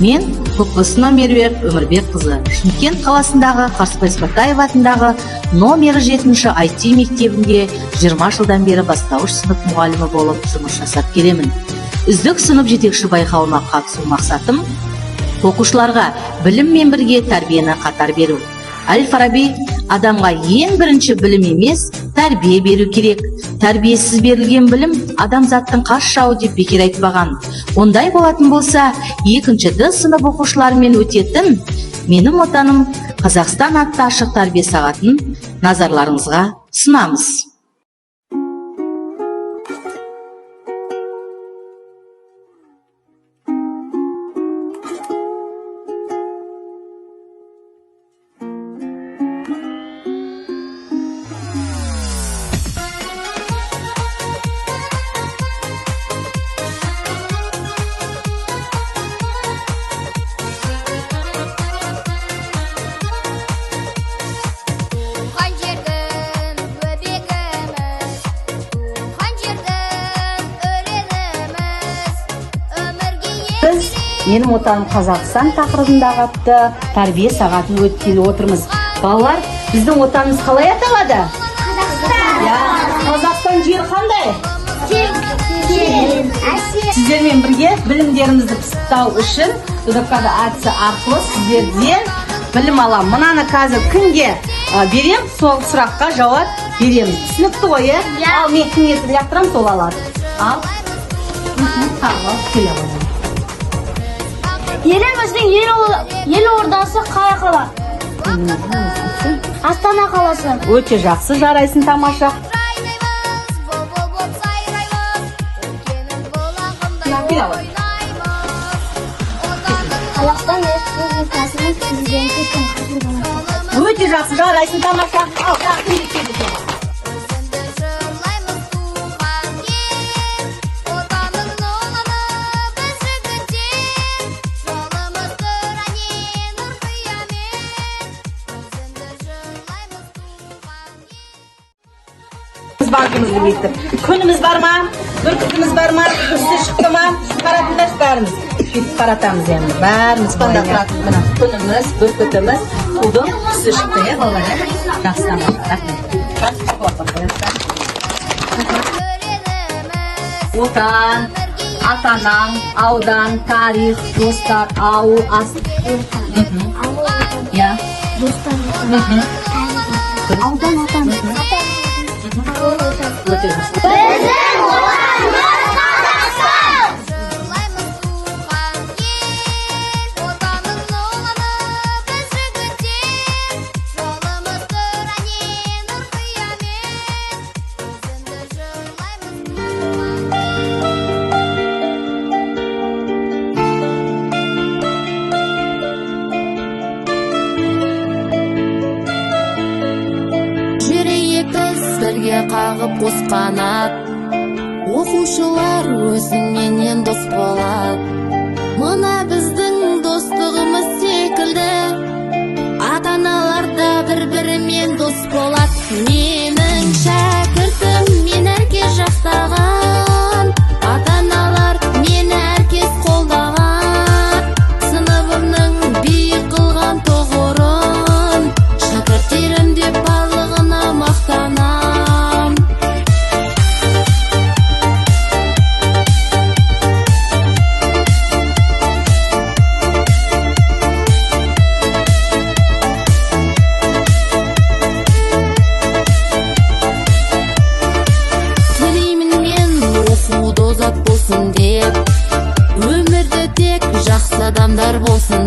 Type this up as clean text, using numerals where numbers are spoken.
Мен Көкбосынова Меруерт Өмірбекқызы, Шымкент қаласындағы Қарсыбай Сыпатаев атындағы номері 7 IT мектебінде 20 жылдан бері бастауыш сынып мұғалімі болып жұмыс жасап келемін. Үздік сынып жетекші байқауына қатысу мақсатым оқушыларға біліммен бірге тәрбиені қатар беру. Әл Фараби адамға ең бірінші білім емес, тәрбие беру керек. Тәрбиесіз берілген білім адамзаттың қас жауы деп бекер айтпаған. Ондай болатын болса, екінші Д сынып оқушыларымен өтетін «Менің отаным Қазақстан» атты ашық тәрбие сағатын назарларыңызға ұсынамыз. Туған жердің бөбегіміз, туған жердің өлеңіміз, өмірге Біз «Менің отаным Қазақстан» тақырыбындағы атты тәрбие сағатын өткелі отырмыз. Балалар, біздің отанымыз қалай аталады? Қазақстан. Иә, Қазақстан жері қандай? Кең, әсем. Сіздермен бірге білімдерімізді пысықтау үшін додокада әдісі арқылы сіздерден білім аламын. Мынаны қазір кімге берем, сол сұраққа жауап береміз. Түсінікті ғой, иә? Иә. Ал мен кімге лақтырамын, сол алады. Ал. Тағы алып келе ғой. Еліміздің елордасы қай қала? Астана қаласы. Өте жақсы, жарайсың, тамаша. Жайнаймыз, бұлбұл боп сайраймыз, өлкенің бұлағындай Келе ғой. ойнаймыз. Отаным Қазақстан Республикасының президенті кім? Өте жақсы, жарайсың, тамаша. Ал, тағы кімге келді екен? Өзіңді жырлаймыз, туған ел, Отаның ұланы біз жігіттер, жолымыз тура не нұр қиямен, өзіңді жырлаймыз, туған ел. Біз банкімізді бекіттік. Күніміз бар ма? Бүркітіміз бар ма? Түсі шықты ма? Қаратыңдаршы бәріміз. Бүйтіп қаратамыз енді. Бәріміз аспанда тұратын міне күніміз, бүркітіміз, тудың түсі шықты, иә, балалар, иә? Жақсы, тамаша. Рахмет. Өлеңіміз Отан, ата-анаң, аудан, тарих, достар, ауыл, ас. Ауыл Отан. Иә. Достар Отан. Аудан Отан. Ауыл Отан. Өте жақсы. Біздің Отанымыз Қазақстан! Жырлаймыз, туған ел, Отаның ұланы біз жігіттер, жолымыз тура не нұр қиямен, өзіңді жырлаймыз, туған. Жүрейік біз бірге қағып қос қанат, оқушылар өзіңменен дос болады. Мына біздің достығымыз секілді ата аналар да бір бірімен дос болады. Менің шәкіртім мен әркез жақтаған, ата аналар мені әркез қолдаған. Сыныбымның биік қылған тұғырын, шәкірттерім деп барлығына мақтанам. Тілеймін мен оқуды озат болсын деп, өмірде тек жақсы адамдар болсын.